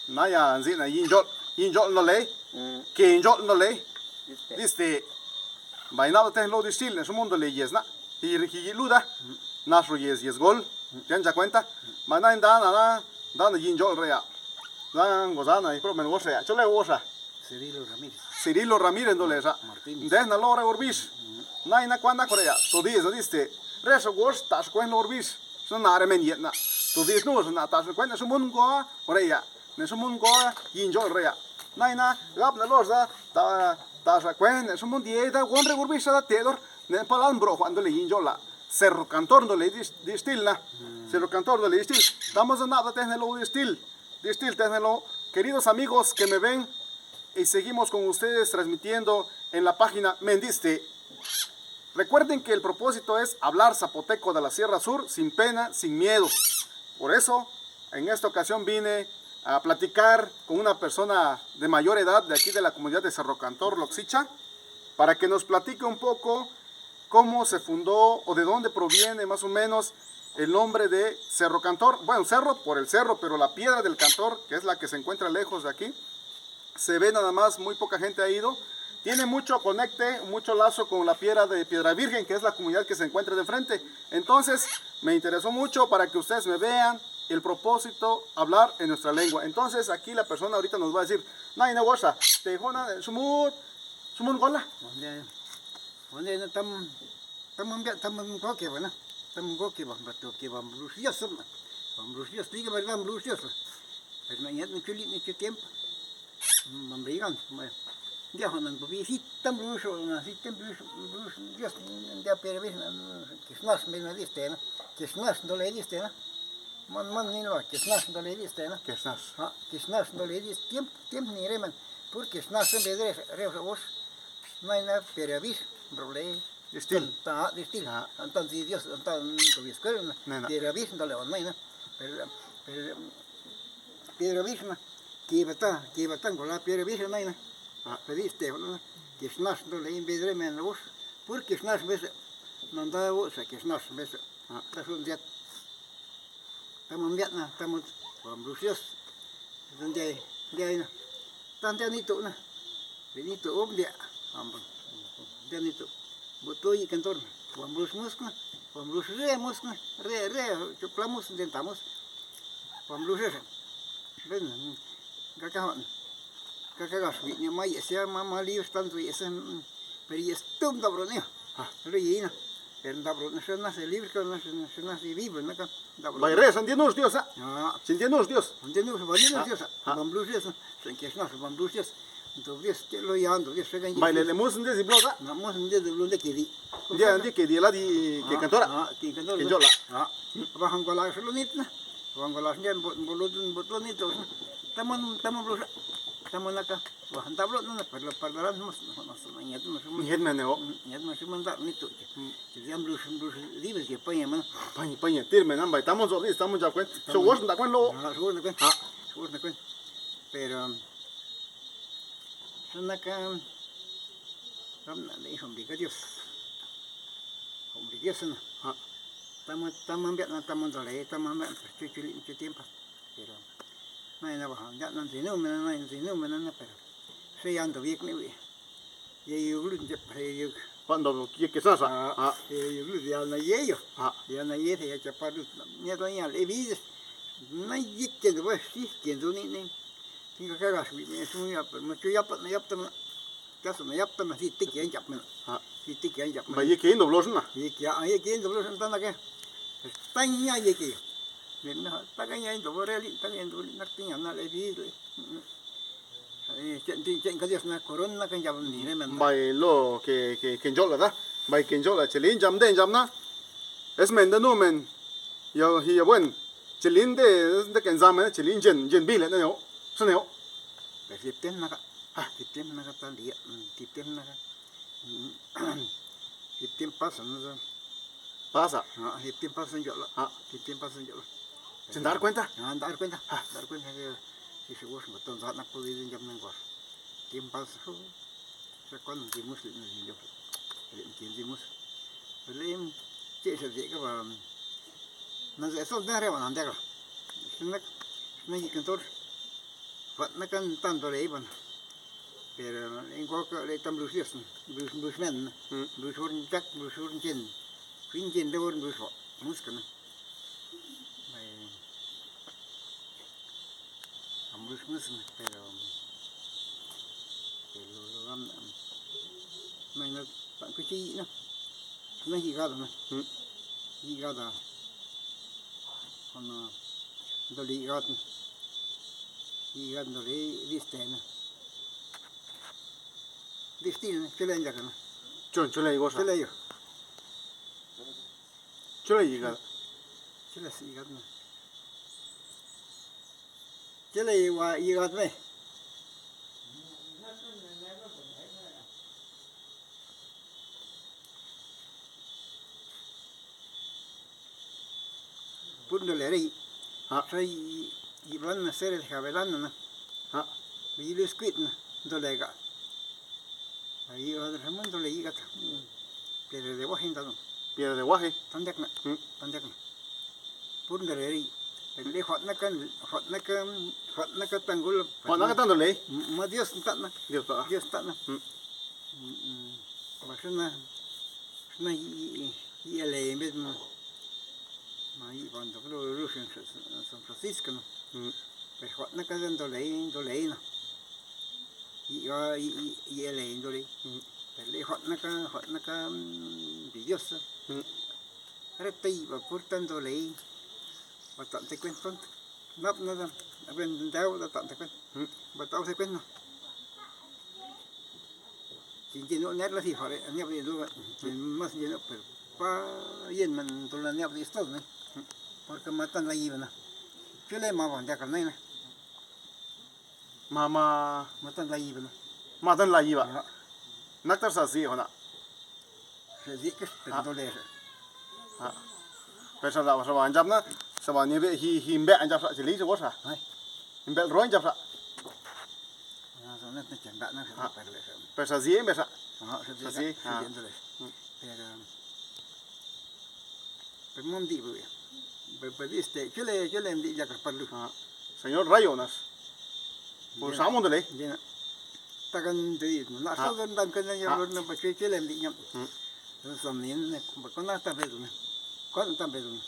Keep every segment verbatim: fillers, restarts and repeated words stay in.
Naya nziꞌna yindxoꞌ, yindxoꞌ ndolé, que ndxoꞌ ndolé. Diste, bay nada te lo dixtil ne xumundo le yes na. Ti riquigiꞌ luda, naxru yes, yes gol, tiancha cuenta. Bay na ndana, ndana yindxoꞌ rea. Dan gozana, pero men woxea, chole woxa. Cirilo Ramírez. Cirilo Ramírez ndole xa. Martínez. Ndejna lo re urbix. Naina cuanda corea, tu diz diste. Rexa wox tax cuen lo urbix. Xna nare men yetna. Tu diz nu xna tax cuen xumundo goa, corea. Ne xumundo goa yindxoꞌ rea. Naina gapna lox da ta taxa cuene xumundo dieda gonre gurbixa da tedor. Ne palal mbro juando le yindxoꞌ la. Cerro Cantor ndole dixtil na. Cerro Cantor ndole dixtil. Estamos nada tejne lo dixtil. Dixtil tejne lo. Queridos amigos que me ven, y seguimos con ustedes transmitiendo en la página Mendiste. Recuerden que el propósito es hablar zapoteco de la Sierra Sur sin pena, sin miedo. Por eso, en esta ocasión vine a platicar con una persona de mayor edad de aquí de la comunidad de Cerro Cantor, Loxicha, para que nos platique un poco cómo se fundó o de dónde proviene más o menos el nombre de Cerro Cantor. Bueno, cerro por el cerro, pero la piedra del Cantor, que es la que se encuentra lejos de aquí, se ve nada más, muy poca gente ha ido. Tiene mucho conecte, mucho lazo con la piedra de Piedra Virgen, que es la comunidad que se encuentra de frente. Entonces, me interesó mucho para que ustedes me vean el propósito, hablar en nuestra lengua. Entonces, aquí la persona ahorita nos va a decir, naina guaxa, te jona, shumut, shumut gola. Onde na tam tam biaꞌ tam goque bana, tam goque ba, batuque ba mbruxioso, ba mbruxioso, diga verdad mbruxioso. Pero no ñat no chuli no chu tiempo. Mambrigan, diajo nan bubi sita mbruxo na, sita mbruxo, mbruxo, Dios, ndia pero ves na, que snas me na distena, que snas ndole distena. Man man ni lo que snas ndole distena. Que snas. Ha, que snas ndole dis tiempo, tiempo ni reman. Porque snas en vez de re re vos. Naina pero vis, brole. Dixtil. Tan, tan, dixtil. Ah. Tan, tan, sí, Dios, tan, tan, tu biscuela, na. Nena. Piedra Virgen, dale, naina. Piedra, piedra, piedra Virgen, na. Kiba ta, kiba ta, gola piedra Virgen, naina. Ah. Pero este, na. Que snas, no le imbedre menos. Porque snas, ves, no da, o sea, que snas, ves. Ah. Está su diat. Tamo mbiaꞌ na, tamo huambruxioso. Nde, nde na. Tantea nitu na. Nitu obdia. Amba. Nde nitu. Butu yi cantor. Huambrux muscna. Huambrux re muscna. Re, re, chupla mus, dentamus. Huambrux re. Ven. Gaka hon. Gaka gas wi ni ma yesi ma ma liu tantu yesi. Pero yesi tum da brunio. Lu yina. Pero ndabru na xana se libre ka na xana se Biblia na ka. Ndabru. Bay re sandienux Dios, ah. Ah. Sindienux Dios. Sindienux, bandienux Dios. Ah. Bambrusias. Sen que es más bambrusias. Entonces Dios te lo yando Dios se gangi. Bay le le mus ndezi bloga. Na mus ndezi bloga que di. Dia ndi que di la di que cantora. Ah, que cantora. Que yo la. Ah. Bajan gola solo nitna. Bajan gola ndia bolo bolo nitna. Tamo tamo brusa. Tamo naka. Wa ndablo na, na, perdón, perdón, no, no, no, no, ñat ma xuma. Ñat ma ne o. Ñat ma xuma nda ni tu. Ti diam blus, blus, libres que paña, man. Paña, paña, tirme nan bay, tamo zo, tamo ya cuen. Xo wos nda cuen lo. Ah, xo nda cuen. Ah. Xo nda cuen. Pero, xana ka, ramna le, hombre, que Dios. Hombre, Dios, no. Ah. Tamo, tamo mbia, na, tamo ndole, tamo mbia, chuchuli, chu tiempo. Pero naina baja ya nan zinumena, nan zinumena na, pero se yando viek ni wi. Ye yuglu nje pa ye yug. Cuando ye que sasa. Ah, ye yuglu ya na ye yo. Ah. Ya na ye se ya chapa du. Ni do ya le vides. Na ye que do si que do ni ni. Tinga ka gas wi me su ya, pero mo chu ya pa na ya pa na. Caso na ya pa na si te que ya pa na. Ah. Si te que ya pa na. Ba ye que indo blos na. Ye que ya, ye que indo blos na na que. Está ña ye que. Ven na, está ña indo boreli, está ña indo na tiña na le vides. Chen, chen ka Dios na corona ka njab ni re men. Mbai lo que, que, que njola da. Mbai que njola chelin jam de jam na. Es men de nu men. Yo, hi yo buen. Chelin de, de que nzame chelin jen, jen bile ne yo. Sene yo. Pero si tem na ka. Ah, si tem na ka tan dia. Si tem na ka. Si tem pasa na. Pasa. Ah, si tem pasa njola. Ah. Si tem pasa njola. Sin dar cuenta. Ah, dar cuenta. Ah. Dar cuenta que si se vos no ton zat na puedo ir en jam nengor. Tiempo pasa. Sa cuando dimos le nos yo. Le dimos. Le che se de ka ba. Na ze so da re wa na de ka. Sina Nayiicaꞌ ntor, huaꞌnacaꞌ tanto lei bana, pero en guaca lei tan bruxías, bruxmen, bruxur nchac, bruxur nchen, fin nchen de hor bruxuaꞌ múscana. Ambush musna, pero lo lo gamna. Menos cuchi yiꞌna, na yiꞌ gada na. Yiꞌ gada. Cuando ndolí yiꞌ gada, yiꞌ gada ndolí distena. Distina, chulé ndacana. Chon chulé gosa. Chulé yo. Chulé yiꞌ gada. Chulé yiꞌ gada na. Chela iwa igatme. Put ndole rei. Ha. Rei iblanna sere de jabelana na. Ha. Bilu squid na ndolega. Ahí otro mundo le llega. Piedra de guaje ndanu. Piedra de guaje. Tandakna. Tandakna. Pur ndareri. Pero le juatna can juatna can juatna can tangul. Juatna can tando lei. Ma Dios tana. Dios ta. Dios tana. Basuna. Suna yi yi le en vez ma. Ma yi cuando lo lo San Francisco no. Pero juatna can ndo lei ndo lei no. Iga ielendo le. Pero le juatna ca juatna ca bidiosa. Reta iba purta ndo lei. Batante cuenta. Nap nada. Aben ndau da tante cuenta. Batau se cuenta. Chin jeno ner la si fare ni abe do. Mas jeno pero pa yen man to la ni abe stos ne. Porque matan la iba na. Chule ma ban de carnena. Mama. Matan la yiba na. Matan la yiba. Naktar sa zi hona. Sa zi ke pendo le. Per sa da sa ban jabna sa ban ni be hi hi be jab sa chili sa wasa. Hi be ro jab sa. Per sa zi be sa. Sa zi. Pero Pe mon di bu. Pe pe diste chule chule ndi ya ka parlu. Señor Rayonas. Por samundo le. Tagan di na sa dan kan ya na pa chule ndi nyam. Son ni ne ba kona ta bedu ne. Kon ta bedu ne.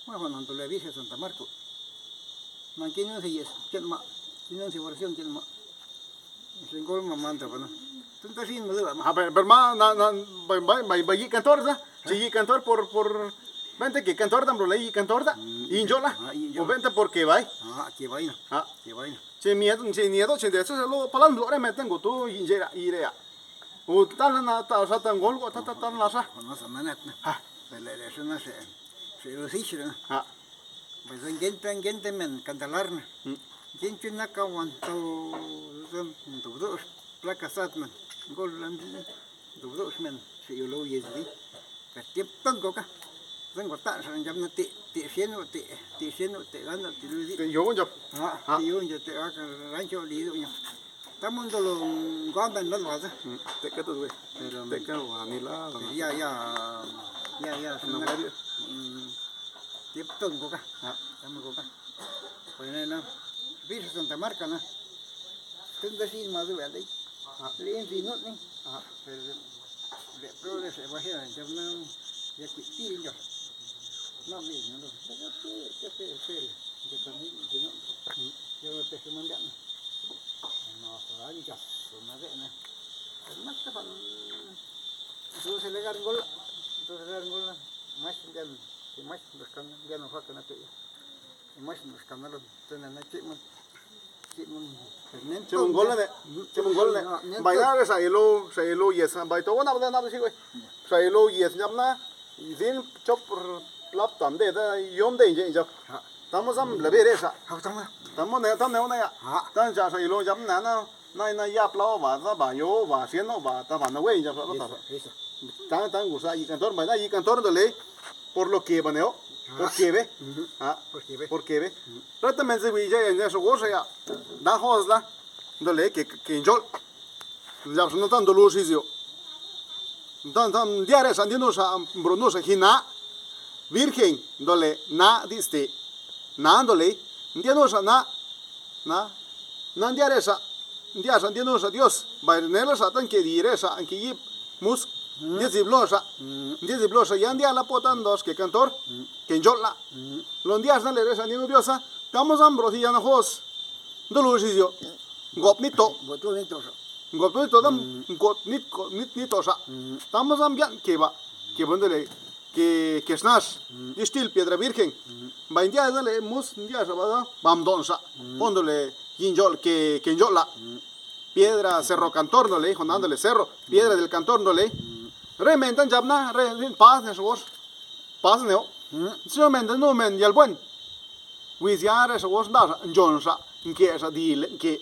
Ma hona to le vise Santa Marco. Man kinu se yes chen ma. Kinu se oración chen ma. Singol ma manda bana. Tun ta sin ma dula ma. Ah, pero, pero ma na na bai bai bai bai cantor da. Si yi cantor por por vente que cantor da bro le yi cantor da. Injola. O vente porque bai. Ah, que bai na. Ah, que bai na. Che miedo che miedo che de eso lo palan lo re meten go tu injera irea. O tal na ta sa tan gol go ta ta tan la sa. No sa manat na. Ah. Bele de eso no se se lo sishra. Ah. Pues gente gente men candalarna. Genchu naka wan to ndudo placa satman gol lan dudo men se yo lo yezi. Pero tiempo tan goka. Zan gota sa jam na te te sieno te te sieno te gana te luzi. Te yo jam. Ah, te yo jam te gaka rancho lido ña. Tamundo lo ngwanda ndal waza. Te ka tu we. Pero te ka wa ni la. Ya ya ya ya. Tiempo tan goka. Tamo goka. Pues na. Virgen Santa Marca na. Tunda sin ma du wala. Len di no ni. Pero le pro de se bajera jam na ya ki ti yo. No mi no. Pero pero pero. Ya también de no. Yo no te se mandan. No, se va a hinchar, se va a ver, ¿no? Pero más que para. Entonces le gargola, entonces le gargola, más bien, si más buscando, ya no fue que no te. Y más buscando, entonces no te. Che mongol ne, che mongol ne. Bai na re sa elo, sa elo yes, bai to na na si we. Sa elo yes nyam na. Zin chop lap tam de da yom de je jap. Tamo zam la bere sa. Tamo ne tam ne ona ya. Tan ja sa elo jap na na. Na na yap la ba za ba yo ba sieno ba ta ba na we jap sa ta. Tan tan gu sa yi cantor bai na yi cantor de le. Por lo que baneo. Por que ve. Por que ve. Por que ve. Rata men se wi ja ya so go sa ya. Da hos la. Ndole ke ke njol. Jap sa na tan do lu si zio. Ntan ntan ndiare sa ndinu sa mbru nu sa hina. Virgen ndole na diste. Na ndole. Ndianuu xaꞌ na, na, na ndiaꞌ reꞌ xaꞌ, ndiaꞌ xaꞌ ndianuu xaꞌ Dios, bay ne la xaꞌ tanque di reꞌ xaꞌ nque yip mus, ndiaꞌ ziblo xaꞌ, ndiaꞌ ziblo xaꞌ ya ndiaꞌ la pota ndox que cantor, que ndxoꞌlaꞌ. Lo ndiaꞌ xna le reꞌ xaꞌ ndianuu Dios, tamo zan bro si yana jos, nduluxi zio, ngop nito, ngop nito, ngop nito xaꞌ, tamo zan biaꞌ que ba, que buen de le, que, que xnax, dixtil Piedra Virgen. Bay ndiaꞌ za le mus ndiaꞌ xaꞌ ba, bamdoꞌ xaꞌ, pondo le guindxoꞌ que, que ndxoꞌlaꞌ. Piedra Cerro Cantor ndo le, jonando le cerro, Piedra del Cantor ndo le. Remen ta ndxabna, re, paz ne xgox, paz ne o. Si men de nu men yal buen. Huiziare xa gos nda xa, ndxon xa, nquie xa, dile nquie.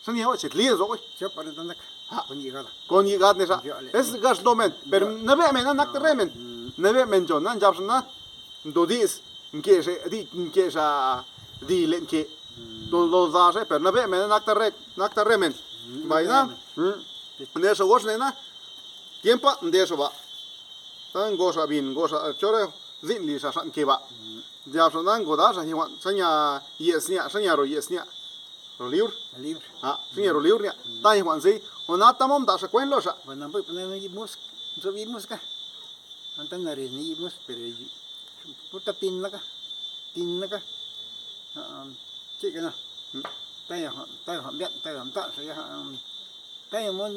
Xa ni o che tlido zo, güey. Siapa ne tandak. Ha. Con llegada. Con llegada ne xa. Yo le. Es gas domen, pero na ve men na nak remen. Na ve men ndxon na ndxab xa na. Ndo dis, nquie xa, di, nquie xa, dile nquie. Do, do za xe, pero na ve men na nak ta re, nak ta remen. Bay na. Ne xa gos ne na. Tiempo nde xa ba. Tan goxa bin, goxa chora zin li xa xan que ba. Diab xa nan goda xa hiwan, xa nya yes nia, xa nya ro yes nia. Ro liur. Liur. Ha, xa nya ro liur nia. Tan hiwan si. O na tamom da xa cuen lo xa. Bueno, pues, pues, no, no, mus, no, mus ka. Antan na re ni mus, pero puta tin na ka. Tin na ka. Ah, chica na. Tayo, tayo, tayo, tayo, tayo, Tamo,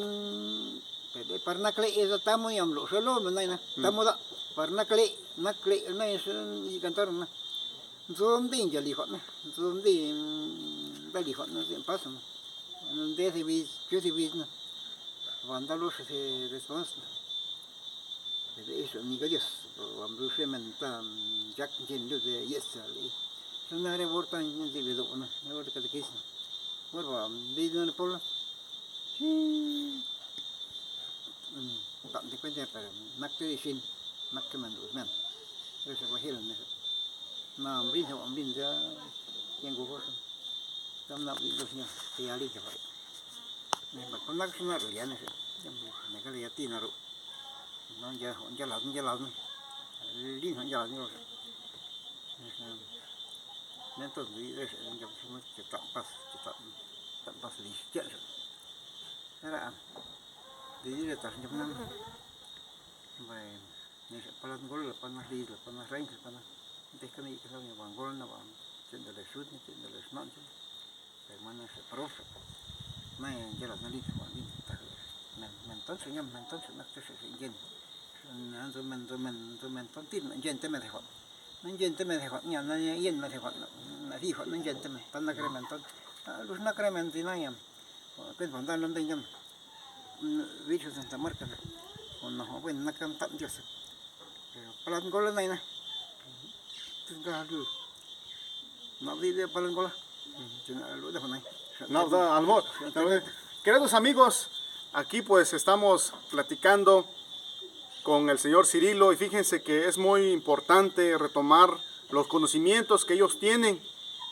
pe, pe, par nacleꞌ eza tamo ñamloꞌ xhe lome naina, tamo daꞌ, par nacleꞌ, nacleꞌ nay xhe i cantar na. Nzo mdii ndxa lii juaꞌ na, nzo mdii, mm, nda lii juaꞌ na, zeꞌn paso na. Nde si wiz, chu si wiz na. Wanda lux si respuesta. Pero eso, amigo Dios, wambruxe men ta, mm, jack ngen de yesa lii. Xana re borta nzi bedoꞌ na, re borta catequismo. Borba, bidna pola. Tante cuenta, pero nacte de xin, nacte mandus men. Yo se bajel ne. Na mbrin se mbrin ya yengo hoso. Tam na bi dos ña, te ya li ke fai. Ne ba konak suna ro ya ne. Ne ka ya ti na ro. No ya ya la ya la. Li no ya la no. Nentos di de se ya se tap pas, tap pas li ya. Era, di di de tas ñam nam. Bay, ni se palat ngol, la palat ri, la palat rein, la palat. De kami ka sa ña bangol na ba. Chende le sut, chende le snan, chende. Pero mana se profe. Na ya la na li, wa li, ta. Men, men ton se ñam, men ton se nak te se se ngen. Na zo men, zo men, zo men ton tir, ngen te me de hot. Na ngen te me de hot, ña na yen me de hot, na ri hot, na ngen te me, tan nak re men ton. Lus nak re men di na ñam. Kuen fandan lo ndeña. Virgen Santa Marta. Ono, bueno, na kan tan Dios. Pero palat ngol na ina. Tus ga lu. No vive palat ngol. Chena lu de hona. No, no, a lo mejor. Queridos amigos, aquí pues estamos platicando con el señor Cirilo y fíjense que es muy importante retomar los conocimientos que ellos tienen,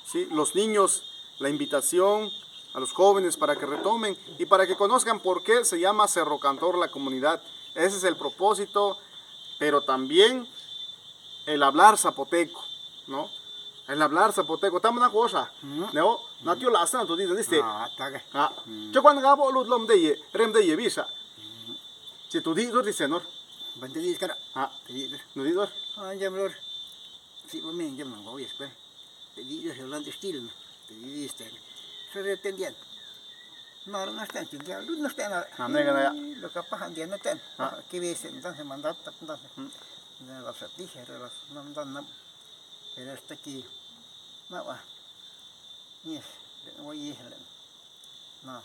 ¿sí? Los niños, la invitación a los jóvenes para que retomen y para que conozcan por qué se llama Cerro Cantor la comunidad. Ese es el propósito, pero también el hablar zapoteco, ¿no? El hablar zapoteco. Tamo na cosa, ¿no? Natio la sana tu dice, ¿viste? Ah, taga. Ah. Yo cuando gabo luz lom de ye, rem de ye bisa. Si tu di dur dice, ¿no? Bante di cara. Ah. Te di dur. No di dur. Ah, ya mlor. Si bo men ya man go yes kwe. Te di dur, Holanda stil na. Te di dur este. Sore tendian. No, no está en tindia, no está en. Ah, nega, nega. Lo capaz andia no ten. Ah. Que ves entonces mandar entonces. De las artijas, de las no, no, no. Pero hasta aquí. No va. Yes, voy a ir. No.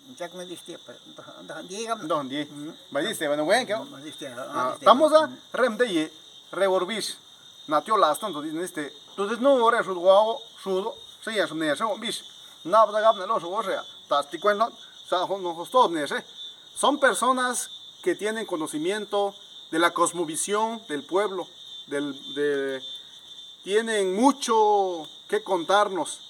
Nchak na dixtiꞌ, pero nda, nda, nda, nda, nda. Ba dixtiꞌ, bueno, wen ke. Ba dixtiꞌ, ah, ah, dixtiꞌ. Tamoza rem de ye, re orbish. Na tio las tonto di neste. Entonces no ore shudo, shudo, se ya shune, se bish. Na ba gab na lo shudo, se ya. Tas ti cuen no, sa no hostos ne, se. Son personas que tienen conocimiento de la cosmovisión del pueblo, del, de, tienen mucho que contarnos,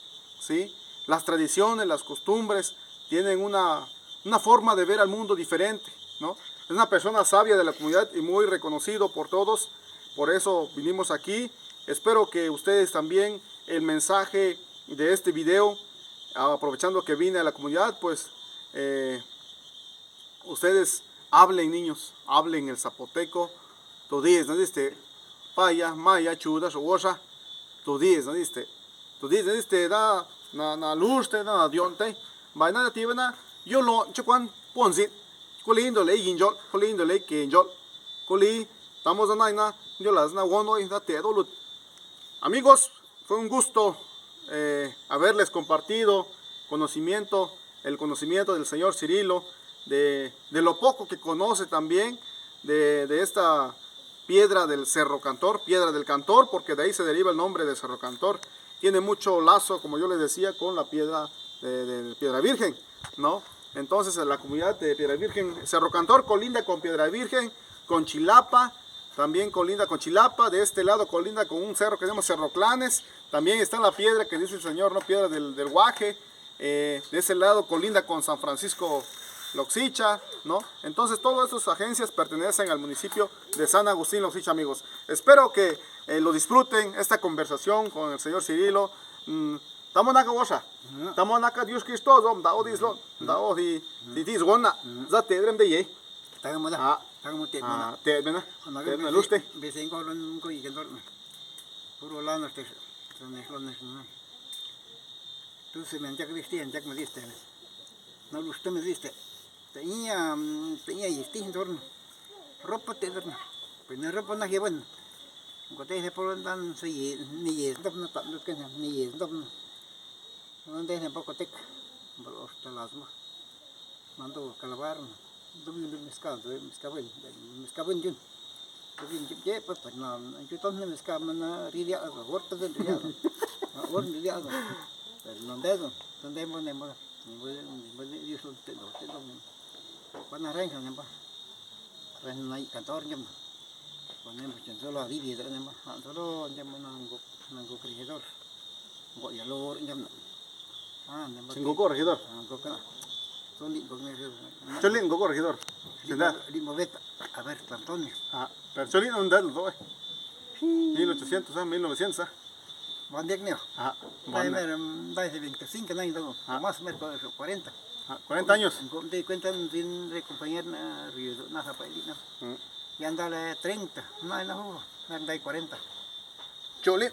¿sí? Las tradiciones, las costumbres, tienen una, una forma de ver al mundo diferente, ¿no? Es una persona sabia de la comunidad y muy reconocido por todos, por eso vinimos aquí. Espero que ustedes también el mensaje de este video, aprovechando que vine a la comunidad, pues eh, ustedes hablen, niños, hablen el zapoteco. Tu diidx nandíꞌ xte paya, maya, chuda, xhuoxa. Tu diidx nandíꞌ xte, tu diidx nandíꞌ xte da na, na lú xte, da na dióꞌ xte. Mbaina tibe na, yo loꞌ nche cuan ponzit. Cu lindo ley guindxol, cu lindo ley que ndxol. Cu li tamo zanaina, yo la zanahuono da teedo lut. Amigos, fue un gusto eh, haberles compartido conocimiento, el conocimiento del señor Cirilo, de, de lo poco que conoce también de, de esta piedra del Cerro Cantor, piedra del Cantor, porque de ahí se deriva el nombre de Cerro Cantor. Tiene mucho lazo, como yo les decía, con la piedra de, de Piedra Virgen, ¿no? Entonces, la comunidad de Piedra Virgen, Cerro Cantor colinda con Piedra Virgen, con Chilapa, también colinda con Chilapa, de este lado colinda con un cerro que se llama Cerro Clanes, también está la piedra que dice el señor, ¿no? Piedra del, del Guaje, eh, de ese lado colinda con San Francisco Loxicha, ¿no? Entonces, todas estas agencias pertenecen al municipio de San Agustín Loxicha, amigos. Espero que eh, lo disfruten esta conversación con el señor Cirilo. Mm, tamo naca huaxa, tamo naca Dios Cristo, zo, ndao diz lo, ndao di, di diz gona, za te drem de ye. Tagama da. Ah. Tagama te gona. Ah, te bena. Te bena luste. Bese ngo lo ngo i gendo. Puro lana te. Tane lo ne. Tu se men jak bisti en jak ma diste. No luste me diste. Te iña, te iña yisti ndorno. Ropa te ndorno. Pues na ropa na je bueno. Ngo te se por dan se ye, ni ye ndop na tando ke na, ni ye ndop na. Nandé ne boca teca, baloxta lazma. Mando calabar, dubi miscado, miscabel, miscabel jun. Dubi jun, pues, pues, no, yo ton miscado, mana ridiado, horta de ridiado. Horta ridiado. Pero no dedo, donde mo, ne mo, ni mo, ni mo, ni yo son te do, te do. Pana renja ne ba. Renja na cantor jun. Ponemos que solo a vivir, ne ba. Solo jun nango, nango regidor. Ngo ya lo oro ñam. Ah, ne ba. Sin gogo regidor. Ah, gogo na. Son di gogo regidor. Cholín gogo regidor. Sin da. Di moveta. A ver, Antonio. Ah, pero Cholín un dal do. Mil ochocientos, ah, mil novecientos, ah. Van diek neo. Ah, dai van. Mer, dai veinticinco años, ah, más o menos cuarenta. Ah, cuarenta años. Con de cuenta sin de compañía na río na sa país, ¿no? Mm. Ya andale treinta, no, no, no, dai cuarenta. Cholín.